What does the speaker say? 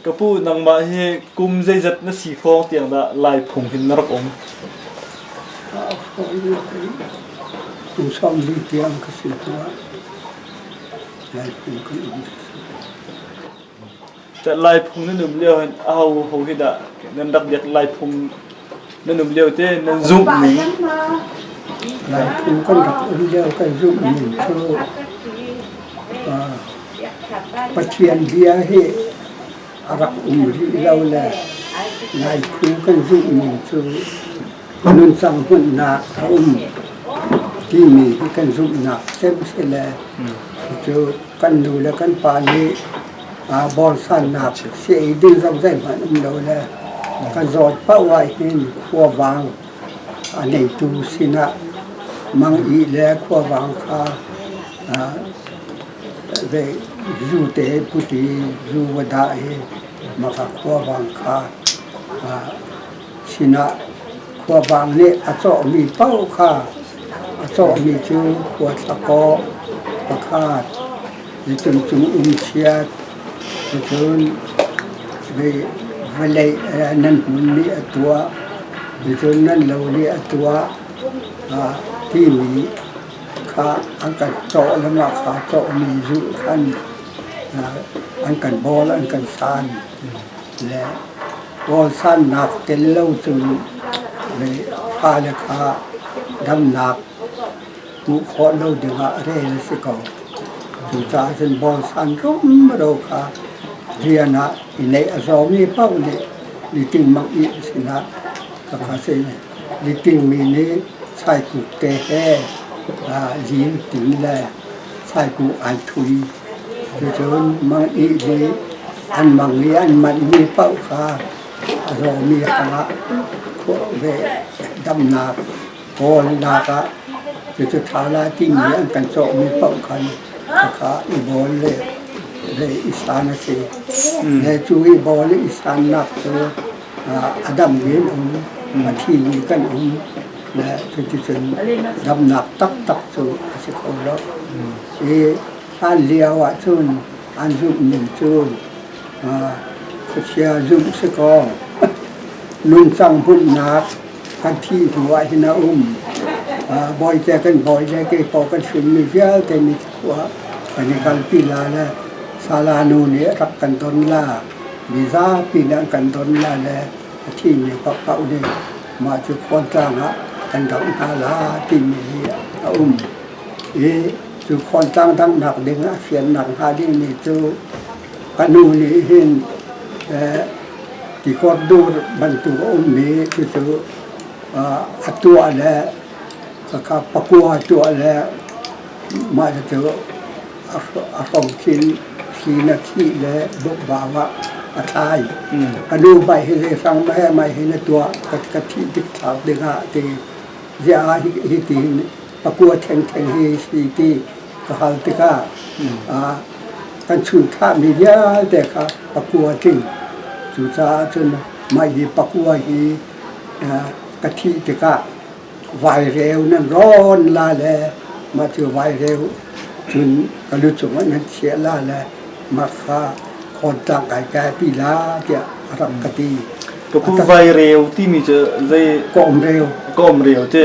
Ka pu, nangmah hi kum zeizat na si hrawng tiang dah Lai phung hin na rak um? Kum 40 tiang ka si hnuah Lai phung kan um. Lai phung nan um lio hin aho ho hi dah nan rak biak Lai phung nan um lio te nan zumh ning? Lai phung kan rak um lio kan zumh ning cu Pathian bia hi a rak um rih lo le Lai phung kan zumh ning cu nuncang hmunhnak a um timi hi kan zumhnak cem si le cucu kan nu le kan pa nih bawlsannak si ei ding zong zeihmanh um lo le ka zawt paoh ah hin khuavang a neitu sinah mang ih le khuavang kha zu te put i zu va dah i maka khuavang kha sinah khuavang nih a cawhmi paoh kha a cawhmi cu khua thlakaw pakhat Nicun cung um chiat, nicun vawlei nan hmun nih a tuah, nicun nan lo nih a tuah timi kha an kan cawh le mah kha cawhmi zulh khan an kan bawl an kan san le bawl sannak tel lo cun fale kha damnak hmuh khawh lo dingah rel a si ko. Cucaah cun bawlsan rumro kha rian ah i neih a zawmi paoh nih liting mang ih sinah khakha si. Liting mi nih chaikuk te he lin tin le chaikuk ai thui. Cucun mang ih nih an mang i an manhmi paoh kha a zawmi hrangah khuah ve damnak Kawlnak ah cucu ṭha lai timi an kan cawhmi paoh khan khakha i bawl le le i san a si. Le cu i bawl i sannak cu a dammi an um, a thimi kan um. Le cuticun damnak taktak cu a si kho lo. I hlan lio ahcun an zumh ning cu khuachia zumh si kaw nuncang hmunhnak Kan thih hnu ah hin a um. Bawite kan bawi le keipaw kan hrinmi vialte nih khua kan i kalpi la le sala nu nih rak kan don la, mizapi nih an kan don la le a thimi paohpaoh nih mah cu khuantlang ah kan dongh hna la timi hi a um. I cu khuantlang donghnak ding a fiannak hnga dingmi cu ka nu nih hin Tikor dur bantuk a ummi cucu a tuah le khakha pakua tuah le mah cucu a hrom khin thli na thih le bukbau ah a thlai. Ka nu bai hi zeihrang mah mai hi na tuah ka thih dik thlak dingah ti ziah hi ti pakua thengtheng hi si ti ka hal tikah kan chunthahmi vialte kha pakua tling. Cucaah cun mah hi pakua hi ka thih tikah vaireu nan rawn la le mah cu vaireu cun ka lu cungah nan chiah la le mah kha khawntlang kai kai pi la tiah a rak ka ti. Ka pu vaireu timi cu zei Kawm reu. Kawm reu ti.